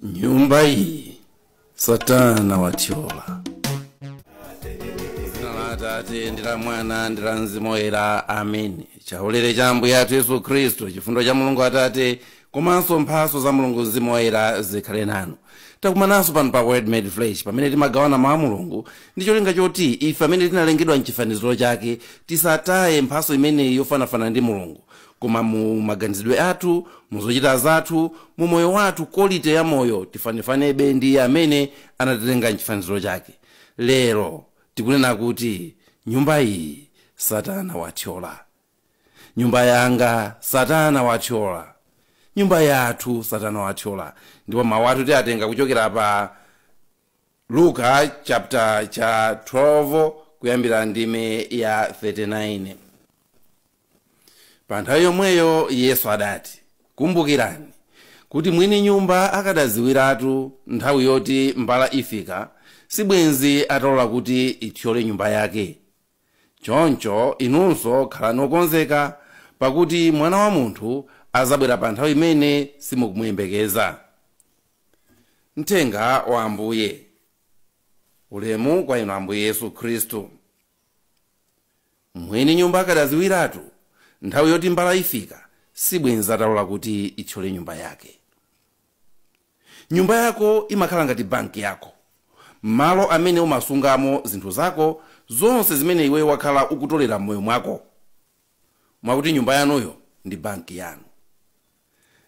Nyumba iyi Satana wathyola. Dzina la Atate ndi la Mwana ndi la Mzimu Woyera, ameni. Chaulere cha Ambuye athu Yesu Khristu, chifundo cha Mulungu Atate komanso mphatso za Mulungu Mzimu Woyera zikhale nanu. Takumananso pano pa Word Made Flesh, pamene timagawana mawu a Mulungu ndi cholinga choti ife amene tinalengedwa mchifaniziro chake tisataye mphatso imeneyi yofanafana ndi Mulungu, koma mu maganizidwe athu, mu zochita zathu, mu moyo wathu, quality ya moyo tifanefanebe ndi amene anatilenga mchifaniziro chake. Lero tikunena kuti nyumba iyi Satana wathyola. Nyumba yanga Satana wathyola. Nyumba yathu Satana wathyola. Ndipo mawu athu tiatenga kuchokera pa Luka chapter cha 12 kuyambira ndime ya 39. Pa nthawi yomweyo Yesu adati, kumbukirani kuti mwini nyumba akadaziwiratu nthawi yoti mbala ifika, sibwenzi atalola kuti ithyole nyumba yake. Choncho inunso khalani okonzeka, pakuti Mwana wa Munthu azabwera pa nthawi imene simukumuyembekeza. Mthenga wa Ambuye. Ulemu kwa inu Ambuye Yesu Khristu. Mwini nyumba akadaziwiratu nthawi yoti mbala ifika, sibwenzi atalola kuti ithyole nyumba yake. Nyumba yako imakhala ngati banki yako, malo amene umasungamo zinthu zako zonse zimene iwe wakhala ukutolera m'moyo mwako, mwakuti nyumba yanuyo ndi banki yanu.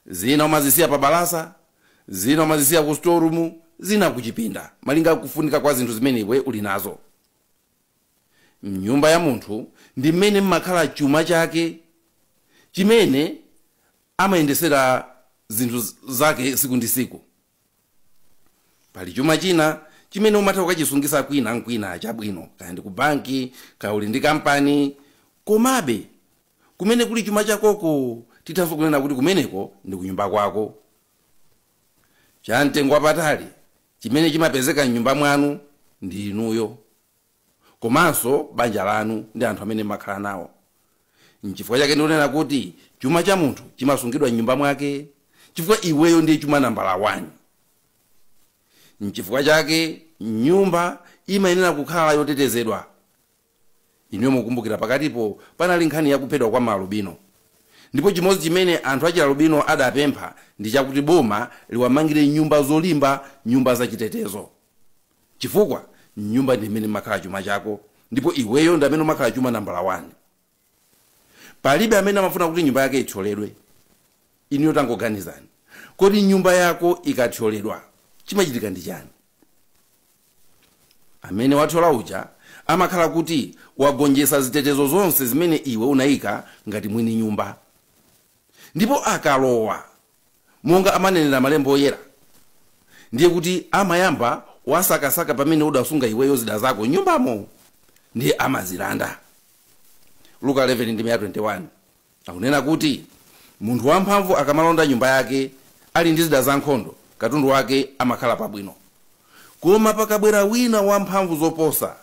Zina umazisiya pa balasa, zina umazisiya ku storeroom, zina kuchipinda, malinga kufunika kwa zinthu zimene iwe uli nazo. Mnyumba ya munthu ndi mmene mmakhala chuma chake chimene amayendesera zinthu zake siku ndi siku. Pali chuma china chimene umatha kukachisungisa kwina nkwina chabwino, kaya ndi ku banki, kaya uli ndi kampani, komabe kumene kuli chuma chakoko tithanso kunena kuti kumeneko ndi kunyumba kwako. Cha mtengo wapatali chimene chimapezeka mnyumba mwanu ndi inuyo komanso banja lanu ndi anthu amene mmakhala nawo. Nchifukwa chake ndikunena kuti chuma cha munthu chimasungidwa mnyumba mwake, chifukwa iweyo ndiye chuma nambala 1. Nchifukwa chake nyumba imayenera kukhala yotetezedwa. Inuyo mukumbukira pakatipo panali nkhani yakuphedwa kwa maalubino, ndipo chimodzi chimene anthu achialubino adapempha ndi chakuti boma liwamangire nyumba zolimba, nyumba zachitetezo, chifukwa nyumba ndi imene makhala chuma chako, ndipo iweyo ndi amene umakhala chuma nambala 1. Palibe amene amafuna kuti nyumba yake ithyoledwe. Inuyo tangoganizani, kodi nyumba yako ikathyoledwa chimachitika ndi chani? Amene wathyola uja amakhala kuti wagonjetsa zitetezo zonse zimene iwe unayika ngati mwini nyumba, ndipo akalowa, monga amanenera malembo oyera, ndiye kuti amayamba wasakasaka pamene udasunga iweyo zida zako nyumbamo, ndiye amazilanda. Luka 11 ndime ya 21 akunena kuti munthu wamphamvu akamalonda nyumba yake ali ndi zida zankhondo, katundu wake amakhala pabwino. Koma pakabwera wina wamphamvu zoposa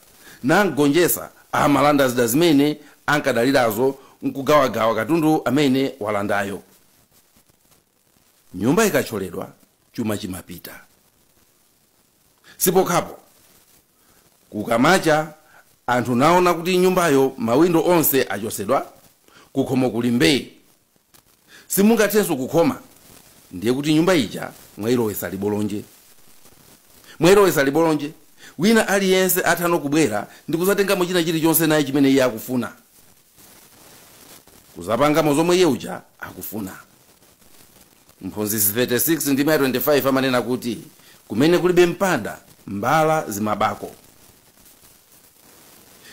namgonjetsa, amalanda zida zimene ankadalirazo nkugawagawa katundu amene walandayo. Nyumba ikathyoledwa chuma chimapita. Sipokhapo, kukamacha anthu naona kuti nyumbayo mawindo onse achosedwa, kukhomo kuli mbee, simungathenso kukhoma, ndiye kuti nyumba ija mwayilowetsa libolonje. Mwayilowetsa libolonje. Wina aliyense athano kubwera ndi kuzatengamo china chilichonse naye chimene iye akufuna, kuzapangamo zomwe iye uja akufuna. Mphunzitsi 36 ndime ya 25 amanena kuti kumene kulibe mpanda mbala zimabako.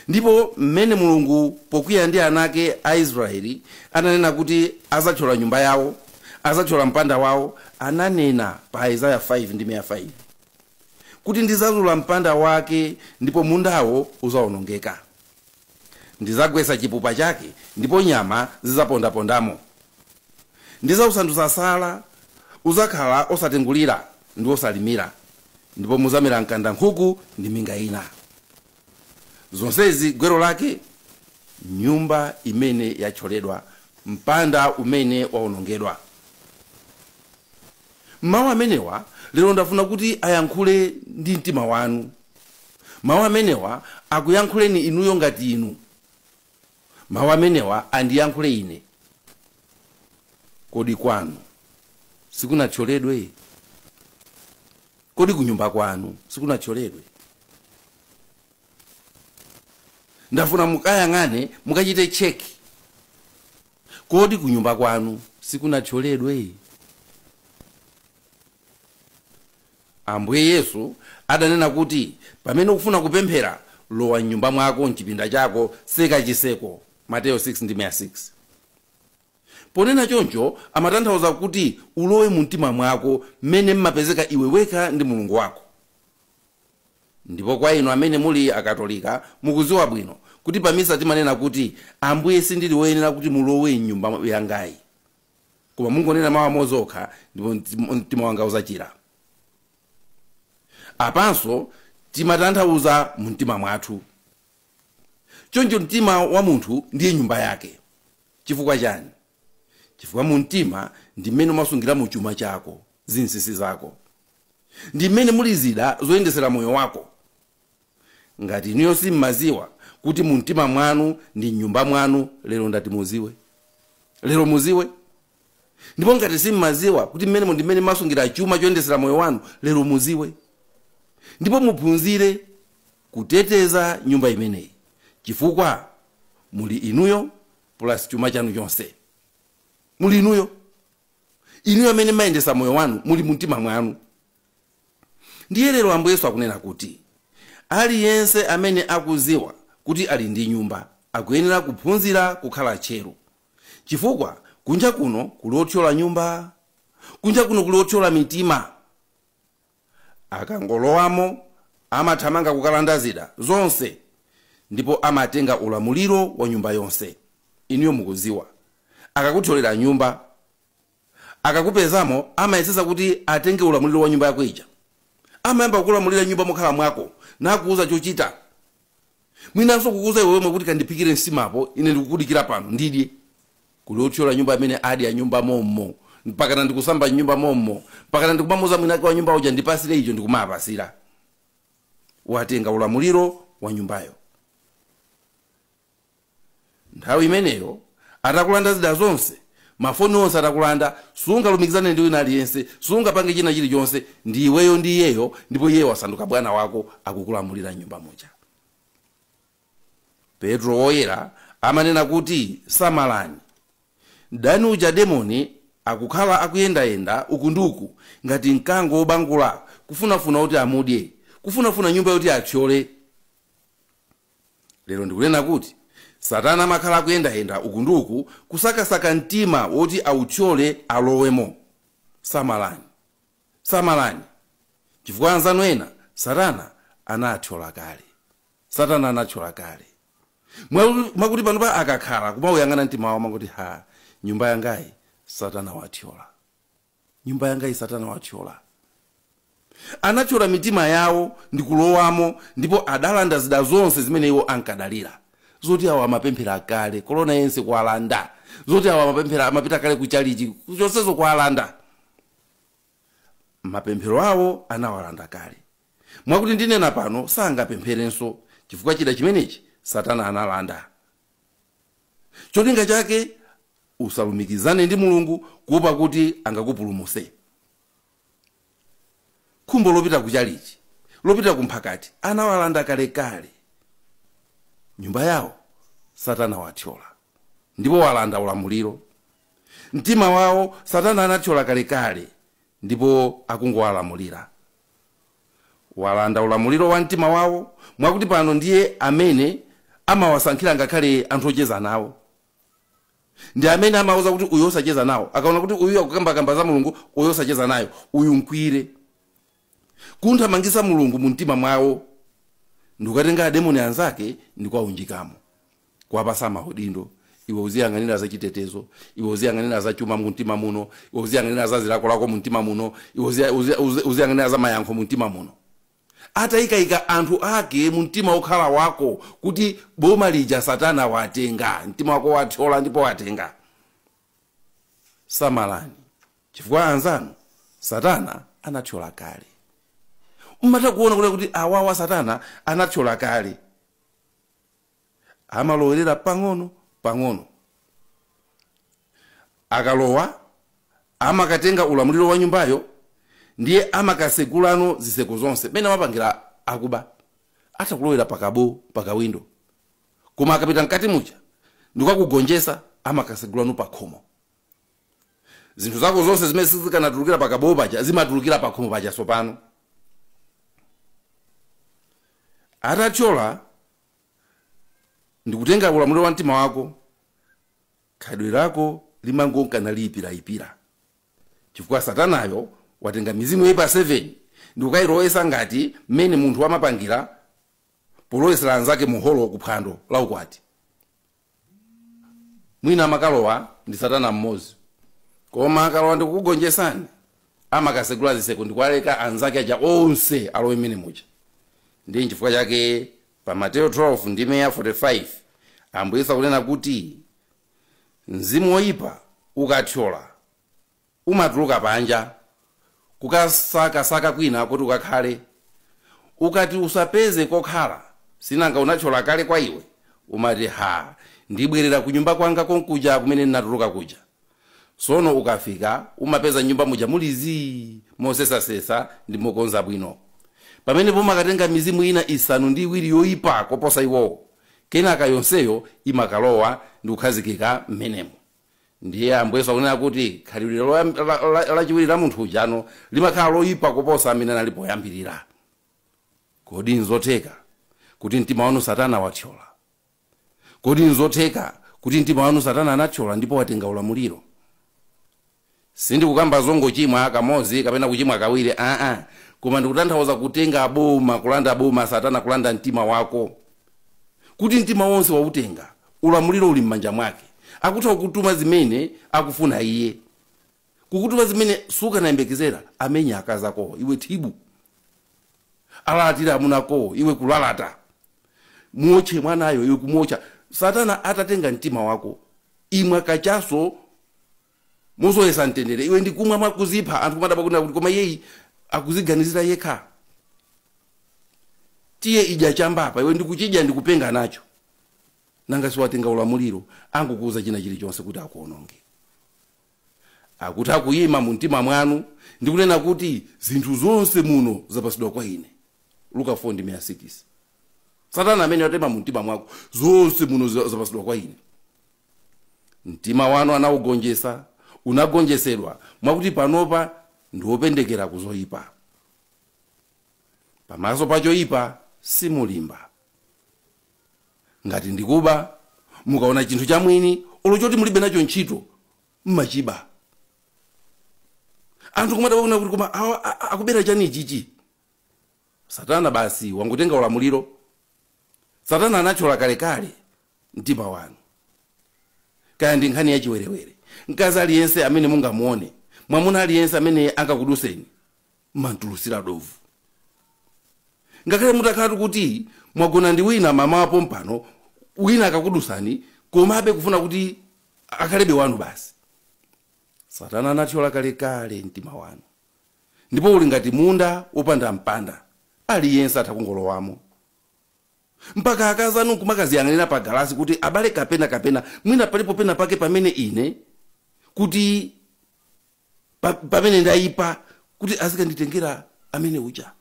Ndipo mmene Mulungu pokwiya ndi ana ake a Israeli ananena kuti azathyola nyumba yawo, azathyola mpanda wawo, ananena pa Isaya 5 ndime ya 5 kuti ndizazula mpanda wake ndipo mundawo uzawonongeka, ndizagwetsa chipupa chake ndipo nyama zizapondapondamo, ndizawusandutsa sala, uzakhala osatengulira ndi osalimira, ndipo muzamera mkanda nkhuku ndi minga ina. Zonsezi gwero lake nyumba imene yathyoledwa, mpanda umene wawonongedwa. Mawu amenewa Lero ndafuna kuti ayankhule ndi mtima wanu. Mawu amenewa akuyankhuleni inuyo ngati inu. Mawu amenewa andiyankhule ine. Kodi kwanu sikunathyoledwe? Kodi kunyumba kwanu sikunathyoledwe? Ndafuna mukayang'ane, mukachite cheki. Kodi kunyumba kwanu sikunathyoledwe? Ambuye Yesu adanena kuti pamene ukufuna kupemphera, lowa mnyumba mwako, mchipinda chako, seka chiseko. Mateyo 6:6. Ponena choncho amatanthauza kuti ulowe mu mtima mwako mmene mmapezeka iwe wekha ndi Mulungu wako. Ndipo kwa inu amene muli akatolika mukuziwa bwino kuti pamisa timanena kuti Ambuye sindili woyenera kuti mulowe mnyumba yangayi, koma mungonena mawu amodzi okha ndipo mtima wanga uzachira. Apanso timatanthauza mu mtima mwathu. Choncho mtima wa munthu ndiye nyumba yake. Chifukwa chani? Chifukwa mu mtima ndi mmene umasungiramo chuma chako, zinsinsi zako, ndi mmene muli zida zoyendesera moyo wako. Ngati inuyo simmaziwa kuti mu mtima mwanu ndi nyumba mwanu, lero ndati muziwe, lero muziwe. Ndipo ngati simmaziwa kuti mmene ndi mmene masungira chuma choyendesera moyo wanu, lero muziwe. Ndipo muphunzire kuteteza nyumba imeneyi, chifukwa muli inuyo plus chuma chanu chonse. Muli inuyo, inuyo amene mayendesa moyo wanu, muli mumtima mwanu. Ndiye lero Ambuye Yesu akunena kuti aliyense amene akuziwa kuti ali ndi nyumba akuyenera kuphunzira kukhala tcheru, chifukwa kunja kuno kuli othyola nyumba, kunja kuno kuli othyola mitima. Akangolowamo amathamanga kukalanda zida zonse, ndipo amatenga ulamuliro wa nyumba yonse. Inuyo mukuziwa, akakuthyolera nyumba, akakupezamo amayesesa kuti atenge ulamuliro wa nyumba yako ija. Amayamba kukulamulira nyumba mokhala mwako nakuuza chochita, mwinanso kukuuza iwe wemwe kuti kandiphikire nsimapo, ine ndikukudikira pano ndidye. Kuli othyola nyumba amene adya nyumba mommo, mpakana ndikusamba nyumba mommo, mpakana ndikumamuza mwinake wa nyumba uja ndipasire icho, ndikumapasira. Watenga ulamuliro wa nyumbayo. Nthawi imeneyo atakulanda zida zonse, mafoni onse atakulanda, sungalumikizane ndi wina aliyense, sungapange china chilichonse, ndi iweyo ndi iyeyo, ndipo iyeyo wasanduka bwana wako, akukulamulira nyumba muja. Petro woyera amanena kuti samalani, mdani uja demoni akukhala akuyendayenda uku ndi uku ngati mkango wobangula, kufunafuna kuti amudye, kufunafuna nyumba yoti athyole. Lero ndikunena kuti Satana amakhala akuyendayenda uku ndi uku kusakasaka mtima woti authyole alowemo. Samalani, samalani, chifukwa anzanu ena Satana anathyola kale. Satana anathyola kale. Mwakuti panopa akakhala kumauyang'ana mtima wawo makuti ha, nyumba yangayi Satana wathyola, nyumba yangayi Satana wathyola. Anathyola mitima yawo ndi kulowamo, ndipo adalanda zida zonse zimene iwo ankadalira. Zoti awo amapemphera kale, kolona yense kualanda. Zoti awo amapemphera, amapita kale kuchalichi, zonsezo kualanda. Mapemphero awo anawalanda kale. Mwakuti ndinena pano sangapempherenso, chifukwa chida chimenechi Satana analanda. Cholinga chake usalumikizane ndi Mulungu, kuopa kuti angakupulumuse. Khumbo lopita kuchalichi, lopita kumphakati, anawalanda kalekale. Nyumba yawo Satana wathyola, ndipo walanda ulamuliro. Mtima wawo Satana anathyola kalekale, ndipo akungowalamulira. Walanda ulamuliro wa mtima wawo, mwakuti pano ndiye amene amawasankhira ngakhale anthu ocheza nawo. Ndi amene amawuza kuti uyu osacheza nawo. Akaona kuti uyu akukambakamba za Mulungu, uyu osacheza nayo, uyu mkwire. Kunthamangisa Mulungu mu mtima mwawo, ndikukatenga ademoni anzake ndikuwaunjikamo, kuwapasa maudindo. Iwe uziyang'anira za chitetezo, iwe uziyang'anira za chuma mu mtima muno, iwe uziyang'anira za zilakolako mu mtima muno, iwe uziyang'anira za mayankho mu mtima muno. Atayikayika anthu ake mu mtima wokhala wako kuti boma lija Satana watenga, mtima wako wathyola ndipo watenga. Samalani, chifukwa anzanu Satana anathyola kale. Umatha kuona kuti awawa satana anathyola kale. Amalowerera pang'ono pang'ono. Akalowa amakatenga ulamuliro wa nyumbayo, ndiye amakasegulano ziseko zonse mene amapangira akuba. Atakulowera pakabo pakawindo, koma akapita mkati muja ndikukakugonjesa, amakasegulano pakhomo. Zinthu zako zonse zimene sizikanatulukira pakabo paja zimatulukira pakhomo paja. Sopano atathyola ndikutenga ulamuliro wa mtima wako, khalidwe lako limangonkana liyipirayipira, chifukwa satanayo watenga mizimu yoyipa 7 ndikukayilowesa ngati mmene munthu amapangira polowesera anzake muholo kuphwando la ukwati. Mwina amakalowa ndi satana mmodzi, koma akalowa ndikukugonjesani amakasegula ziseko ndikualeka anzake aja onse alowe mmene muja. Ndi chifukwa chake pa Mateyo 12 ndime ya 45 Ambuye akunena kuti mzimu woyipa ukathyola umatuluka panja kukasakasaka kwina kuti ukakhale. Ukati usapeze kokhala, sinanga unathyola kale kwa iwe, umati ha, ndibwerera kunyumba kwanga konkuja kumene ndinatuluka kuja. Sono ukafika umapeza nyumba muja mulizi mosesasesa ndi mokonza bwino. Pamene pomakatenga mizimu ina 7 ndi 2 yoyipa koposa iwowo, kenaka yonseyo imakalowa ndi kukhazikika mmenemo. Ndiye Ambuye akunena kuti khalidwe lachiwiri la munthu ujano limakhala loyipa koposa amene anali poyambirira. Kodi nzotheka kuti mtima wanu satana wathyola? Kodi nzotheka kuti mtima wanu satana anathyola ndipo watenga ulamuliro? Sindikukamba zongochimwa kamodzi kapena kuchimwa kawiri, koma ndikutanthauza kutenga boma, kulanda boma, satana kulanda mtima wako, kuti mtima wonse wautenga, ulamuliro uli m'manja mwake. Akutha kukutuma zimene akufuna iye, kukutuma zimene sukanayembekezera. Amenya akazako iwe thibu, alalatira amunako iwe kulalata, muotche mwanayo iwe kumotcha. Satana atatenga mtima wako, imwe kachaso muzoyesa mtendere, iwe ndikumwa mwakuzipha. Anthu kumadabwa kuti koma yeyi akuziganizira yekha. Tiye idya chambapa, iwe ndikuchidya ndikupenga nacho. Nanga siwatenga ulamuliro, angukuuza china chilichonse kuti akuononge. Akuti akuyima mu mtima mwanu ndikunena kuti zinthu zonse muno zapasidwa kwa ine. Luka 4:6. Satana amene watema mu mtima mwako, zonse muno zapasidwa kwa ine. Mtima wanu anawugonjesa, unagonjesedwa mwakuti panopa ndiwopendekera kuzoyipa. Pamaso pachoyipa simulimba. Ngati ndikuba, mukaona chinthu chamwini olochoti mulibe nacho ntchito, mmachiba. Anthu kumadabwa kuti koma akubera chani chichi. Satana basi wangutenga ulamuliro. Satana anathyola kalekale mtima wanu. Kaya ndi nkhani yachiwerewere, mkazi aliyense amene mungamuone, mwamuna aliyense amene angakuduseni, mmantulusira dovu. Ngakhale mutakhala kuti mwagona ndi wina mama wapo mpano, wina akakudusani, komabe kufuna kuti akhalebe wanu basi. Satana anathyola kalekale mtima wanu, ndipo uli ngati munda wopanda mpanda, aliyense atha kungolowamo. Mpaka akazanu kumakaziyang'anira pa galasi kuti abale kapena kapena mwina palipo pena pake pamene ine kuti pamene ndayipa kuti azikanditengera amene uja.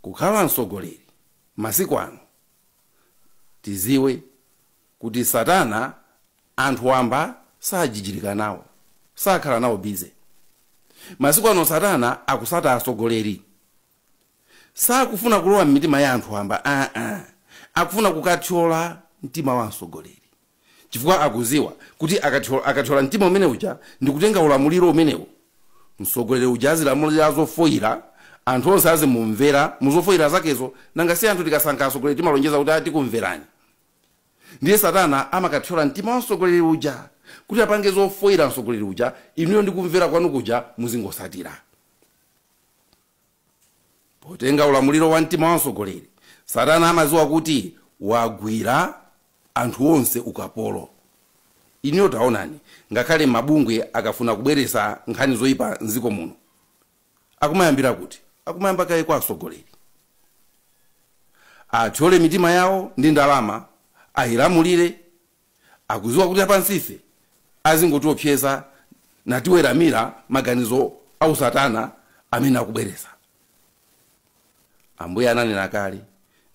Kukhala mtsogoleri masiku ano, tiziwe kuti satana anthu wamba sajijirika nawo, sakhala nawo bize. Masiku ano satana akusata atsogoleri. Sakufuna kulowa m'mitima ya anthu wamba, akufuna kukathyola mtima wa mtsogoleri, chifukwa akuziwa kuti akathyola mtima umene uja ndikutenga ulamuliro umenewo, mtsogoleri uja azilamulira zofoyira, anthu onse azimumvera muzofoyira zakezo. Nanga si anthu tikasankha atsogoleri timalonjeza kuti atikumverani. Ndiye satana amakathyola mtima wa mtsogoleri uja kuti apange zofoyira mtsogoleri uja, inuyo ndikumvera kwanu kuja muzingosatira. Potenga ulamuliro wa mtima wa mtsogoleri, satana amaziwa kuti wagwira anthu onse ukapolo. Iniyo taonani, ngakhale mabungwe akafuna kubweresa nkhani zoyipa mdziko muno akumayambira kuti? Akumayamba kaye kwa atsogoleri, athyole mitima yawo ndi ndalama, ayilamulire. Akuziwa kuti apansife azingotiopseza natiweramira maganizo ausatana amene akubweresa. Ambuye ananena kale,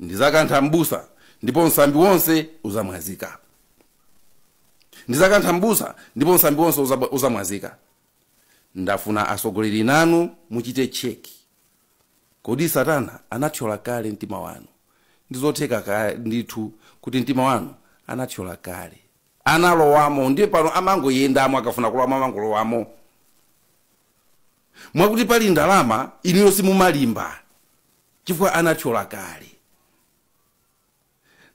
ndizakantha mbusa ndipo msambi wonse uzamwazika. Ndizakantha mbusa ndipo msambi wonse uzamwazika. Ndafuna atsogoleri nanu muchite check. Kodi satana anathyola kale mtima wanu? Ndizotheka ndithu kuti mtima wanu anathyola kale, analowamo, ndiye pano amangoyendamo. Akafuna kulowamo amangolowamo, mwakuti pali ndalama inuyo simumalimba chifukwa anathyola kale.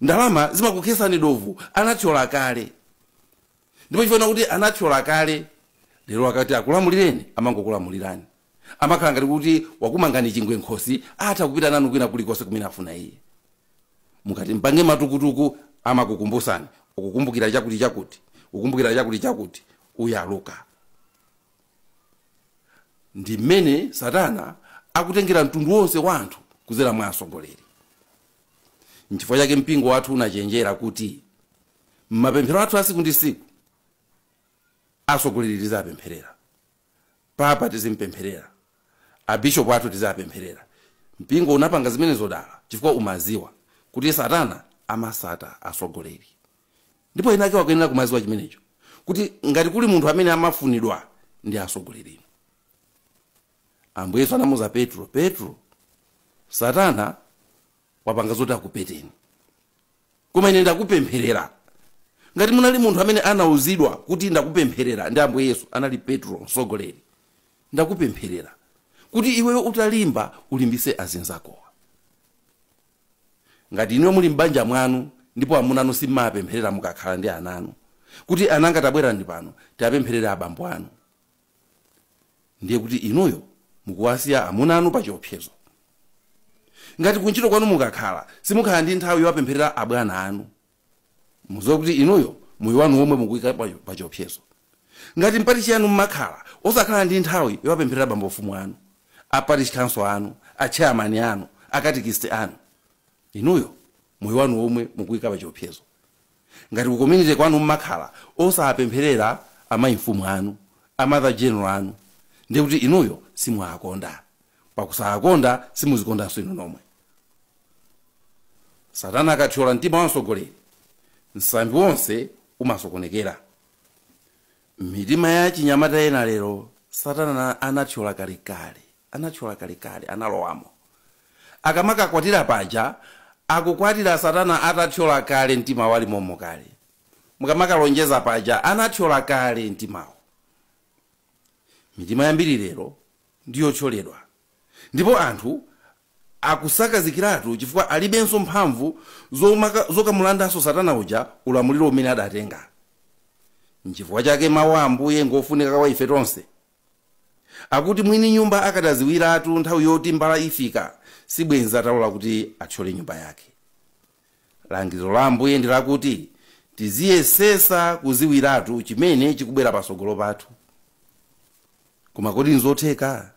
Ndalama zimakukhesani dovu, anathyola kale. Ndipo chifukwa kuti anathyola kale, lero akati akulamulireni amangokulamulirani, amakhala ngati kuti wakumangani chingwe nkhosi, atha kupita nanu kwina kulikonse kumene afuna iye. Mukati mpange matukutuku amakukumbusani, ukukumbukira chakuti chakuti, ukukumbukira chakuti chakuti, uyaluka. Ndi mmene satana akutengera mtundu wonse wa anthu kudzera mwa atsogoleri. Nchifukwa chake mpingo wathu unachenjera kuti mmapemphero athu asiku ndi siku atsogoleri tizapempherera, papa tizimpempherera, abishopu athu tizapempherera. Mpingo unapanga zimenezo dala chifukwa umaziwa kuti satana amasata atsogoleri, ndipo ena ake wakuyenera kumaziwa chimenecho, kuti ngati kuli munthu amene amafunidwa ndi atsogoleri. Ambuye Yesu anamuza Petro, Petro, satana wapanga zoti akupeteni, koma ine ndakupempherera. Ngati munali munthu amene anauzidwa kuti ndakupempherera ndi Ambuye Yesu, anali Petro mtsogoleri. Ndakupempherera kuti iweyo utalimba ulimbise azinzakowa. Ngati inuyo muli m'banja mwanu ndipo amuna anu simmapempherera, mukakhala ndi ananu kuti ananga tabwerani pano tiapempherere abambo anu, ndiye kuti inuyo mukuwasiya amuna anu pa chiopsezo. Ngati kuntchito kwanu mukakhala simukhala ndi nthawi yowapempherera abwana anu, muziwe kuti inuyo moyo wanu womwe mukuyika pa chiopsezo. Ngati mparishi yanu mmakhala osakhala ndi nthawi yowapempherera bambo ufumu anu, a parish council anu, a chairman anu, akatikiste anu, inuyo moyo wanu womwe mukuyika pa chiopsezo. Ngati ku community kwanu mmakhala osapempherera amayi mfumu anu, a mother general anu, ndiye kuti inuyo simwakonda. Pakusakonda simuzikondanso inu nomwe. Satana akathyola mtima wa mtsogoleri, msambi wonse umasokonekera. Mitima ya chinyamata ena lero satana anathyola kalekale, anathyola kalekale, analowamo. Akamakakwatira paja akukwatira satana atathyola kale mtima wali momo kale. Mukamakalonjeza paja anathyola kale mtimawo. Mitima yambiri lero ndiyothyoledwa, ndipo anthu akusakazikiratu chifukwa alibenso mphamvu zokamulandanso satana uja ulamuliro umene adatenga. Nchifukwa chake mawu a Ambuye ngofunika kwa ife tonse, akuti mwini nyumba akadaziwiratu nthawi yoti mbala ifika, sibwenza atalola kuti athyole nyumba yake. Langizo la Ambuye ndi lakuti tiziyesesa kuziwiratu chimene chikubwera patsogolo pathu. Koma kodi nzotheka?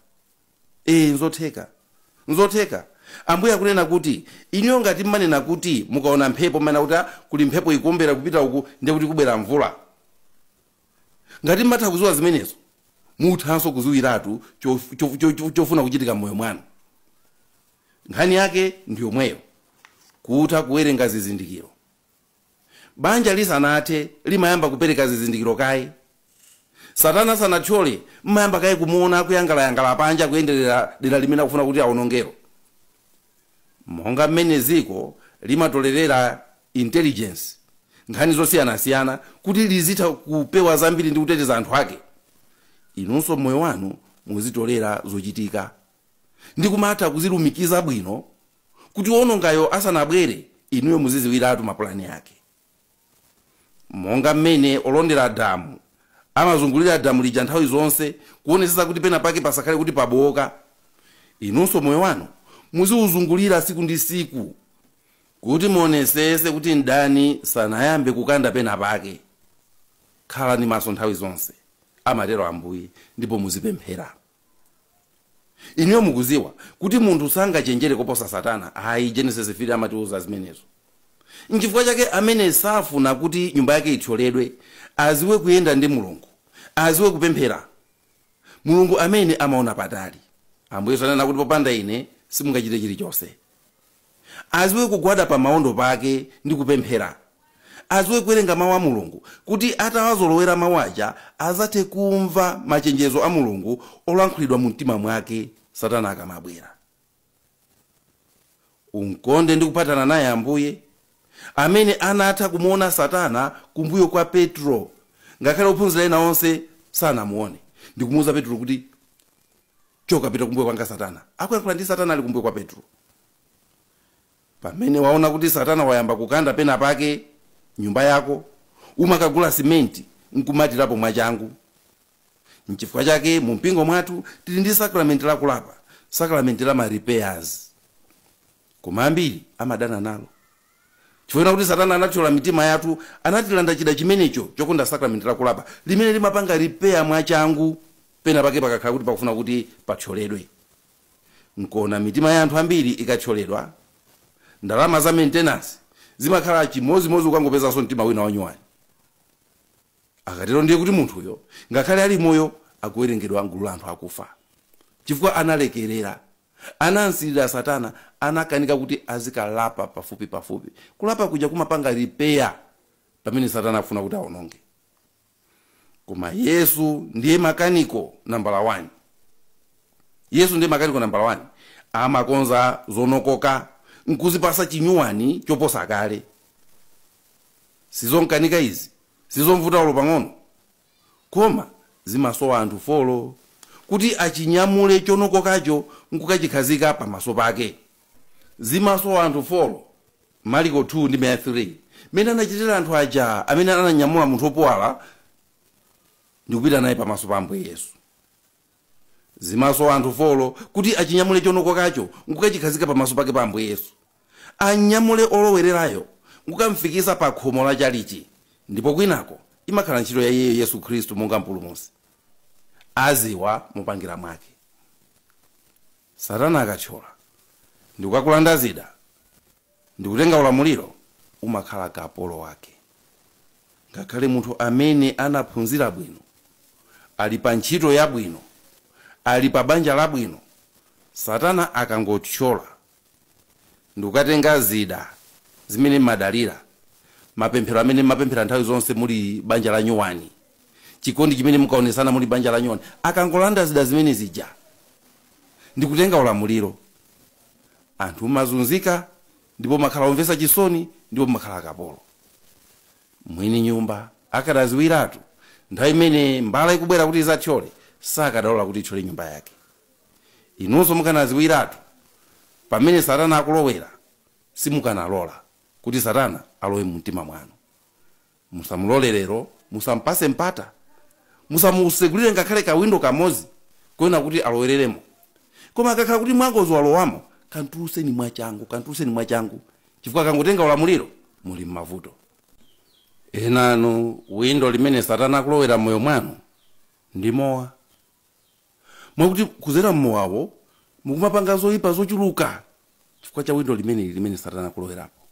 Ee, nzotheka, nzotheka. Ambuye akunena kuti inuyo ngati mmanena kuti mukaona mphepo mmanena kuti, "Ah, kuli mphepo ikuombera kupita uku, ndiye kuti kubwera mvula," ngati mmatha kuziwa zimenezo, muthanso kuziwiratu chofuna kuchitika m'moyo mwanu. Nkhani yake ndi yomweyo, kutha kuwerenga zizindikiro. Banja lisanathe limayamba kupereka zizindikiro kaye. Satana sanathyole, mmayamba kaye kumuona akuyangalayangala panja, kuyenderera dera limene akufuna kuti awonongero. Monga mmene ziko limatolerera intelligence, nkhani zosiyanasiyana, kuti lizitha kupewa zambiri ndi kuteteza anthu ake, inunso moyo wanu muzitolera zochitika ndi kumatha kuzilumikiza bwino kuti wonongayo asanabwere inuyo muziziwiratu mapulani ake. Monga mmene olondera damu amazungulira damu lija nthawi zonse kuonetsetsa kuti pena pake pasakhale kuti pabowoka, inunso moyo wanu muziuzungulira siku ndi siku kuti muonesese kuti mdani sanayambe kukanda pena pake. Khalani maso nthawi zonse, amatero Ambuye, ndipo muzipemphera. Inuyo mukuziwa kuti munthu sangachenjere koposa Satana. Ayi, Genesis 3 amatiuza zimenezo. Nchifukwa chake amene safuna kuti nyumba yake ithyoledwe aziwe kuyenda ndi Mulungu, aziwe kupemphera. Mulungu amene amaona patali, Ambuye Yesu anena kuti popanda ine simungachite chilichonse. Aziwe kugwada pa maondo pake ndi kupemphera, aziwe kuwerenga mawu a Mulungu, kuti atawazolowera mawu aja azathe kumva machenjezo a Mulungu olankhulidwa mu mtima mwake Satana akamabwera. Unkonde ndi kupatana naye Ambuye amene anatha kumuona Satana kumbuyo kwa Petro, ngakhale ophunzira ena onse sanamuone, ndikumuwuza Petro kuti choka, pita kumbuyo kwanga Satana. Akuyankhula ndi Satana ali kumbuyo kwa Petro. Pamene waona kuti Satana wayamba kukanda pena pake nyumba yako, umakagula simenti nkumatirapo mwachangu. Nchifukwa chake mu mpingo mwathu tili ndi sakramenti lakulapa, sakramenti la ma repairs, koma ambiri amadana nalo chifukwa kuti Satana anathyola mitima yathu, anatilanda chida chimenecho chokonda sakramenti lakulapa limene limapanga repair mwachangu pena pake pakakhala kuti pakufuna kuti pathyoledwe. Nkona mitima ya anthu ambiri ikathyoledwa, ndalama za maintenance zimakhala chimozimozi ukangopezanso mtima wina wanyuwani. Akatero ndiye kuti munthuyo ngakhale ali moyo akuwerengedwa mgulu la anthu akufa, chifukwa analekerera, anansilira Satana, anakanika kuti azikalapa pafupi pafupi. Kulapa kuja kumapanga repair pamene Satana akufuna kuti aononge. Koma Yesu ndiye makaniko nambala 1. Yesu ndiye makaniko nambala 1, amakonza zonokoka nkuzipasa chinyuwani choposa kale. Sizonkanika izi, sizomvuta ulo pang'ono, koma zimasowa anthu folo kuti achinyamule chonokokacho nkukachikhazika pamaso pake. Zimasowa anthu folo. Mariko 2 ndi 3, mene anachitira anthu aja amene ananyamula munthu wopuwala ndikupita naye pamaso pa Ambuye Yesu. Zimasowa anthu folo kuti achinyamule chonokokacho nkukachikhazika pamaso pake pa Ambuye Yesu, anyamule olowererayo nkukamfikisa pa khomo la chalichi, ndipo kwinako imakhala ntchito ya iyeyo Yesu Khristu monga mpulumutsi, aziwa mupangira mwake. Satana akathyola ndikukakulanda zida ndikutenga ulamuliro, umakhala kapolo wake. Ngakhale munthu amene anaphunzira bwino, ali pa ntchito yabwino, ali pa banja labwino, Satana akangothyola ndikukatenga zida zimene madalira, mapemphero amene mapemphera nthawi zonse muli banja la nyuwani, chikondi chimene mukaonesana muli banja la nyuwani, akangolanda zida zimene zija ndikutenga ulamuliro, anthu mazunzika ndipo makhala omvetsa chisoni, ndipo makhala akapolo. Mwini nyumba akadaziwiratu nthawi imene mbala ikubwera kuti izathyole, sakadalola kuti ithyole nyumba yake. Inunso mukanaziwiratu pamene Satana akulowera, simukanalola kuti Satana alowe mumtima mwanu. Musamulole lero, musampase mpata, musamusekulire ngakhale kawindo kamodzi kuona kuti alowereremo. Koma akakhala kuti mwangozi walowamo, kanthuluseni mwachangu, kanthuluseni mwachangu, chifukwa akangotenga ulamuliro muli m'mavuto. Enanu windo limene Satana akulowera moyo mwanu ndi mowa, mwakuti kuzera mmowawo mukumapanga zoyipa zochuluka chifukwa cha windo limeneli limene Satana akulowerapo.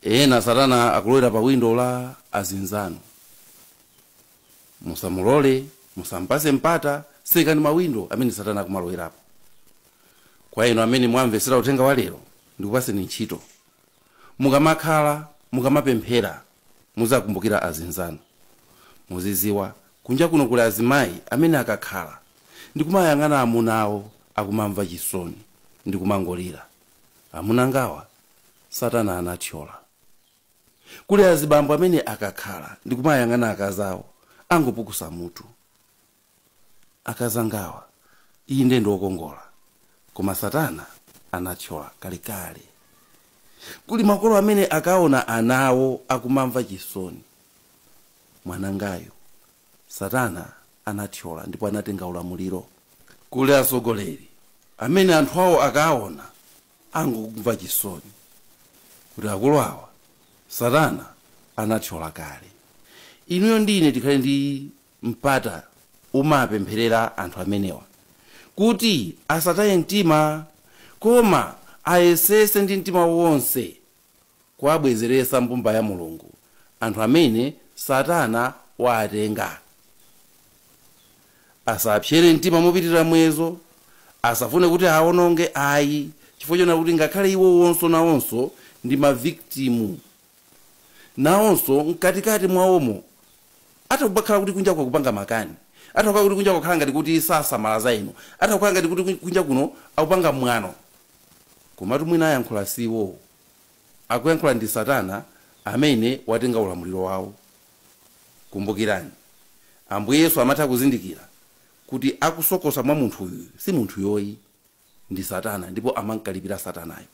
Ena Satana akulowera pa windo la azinzanu. Musamulole, musampase mpata, sekani mawindo amene Satana akumalowerapo. Kwa inu amene mwamvetsera uthenga wa lero, ndikupaseni ntchito. Mukamakhala, mukamapemphera, muzakumbukira azinzanu. Muziziwa kunja kuno kuli azimayi amene akakhala ndikumayang'ana amuna awo akumamva chisoni ndikumangolira, amuna ngawa Satana anathyola. Kuli azibambo amene akakhala ndikumayang'ana akazawo angopukusa mutu, akazangawa inde ndiokongola, koma Satana anathyola kalekale. Kuli makolo amene akaona anawo akumamva chisoni, mwanangayo Satana anathyola ndipo anatenga ulamuliro. Kuli atsogoleri amene anthu awo akaona angomva chisoni kuti akulu awa Satana anathyola kale. Inuyo ndine tikhale ndi mpata umapempherera anthu amenewa kuti asataye mtima, koma ayesese ndi mtima wonse kuwabwezeresa mbumba ya Mulungu anthu amene Satana waatenga. Asapsere mtima mopitirira mwezo, asafune kuti aononge ayi, chifukwa chona kuti ngakhale iwo wonso nawonso ndi maviktimu, nawonso mkatikati mwawomo atakubakhala kuti kunja kwakupanga makani, atakukhala kuti kunja kwakhala ngati kuti sasamala za inu, atakukhala ngati kuti kunja kuno akupanga mwano, komatu mwina ayankhula siwo, akuyankhula ndi Satana amene watenga ulamuliro wawo. Kumbukirani, Ambuye Yesu amatha kuzindikira kuti akusokosa mwa munthu uyu si munthu yoyi, ndi Satana, ndipo amankalipira Satanayo.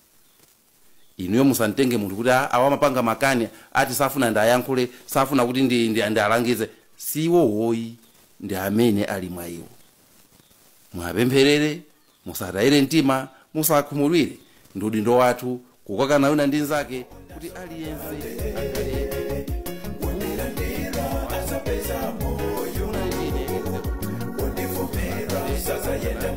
Inuyo musantenge munthu kuti awa amapanga makani ati safuna ndayankhule, safuna kuti ndi alangize. Siwo woyi, ndi amene ali mwa iwo. Mwapempherere, musatayire mtima, musakhumudwire. Ndi udindo wathu kukakana wina ndi nzake kuti aliyense akhale Wondilandira azapeza moyo, wondivomera sazayenda.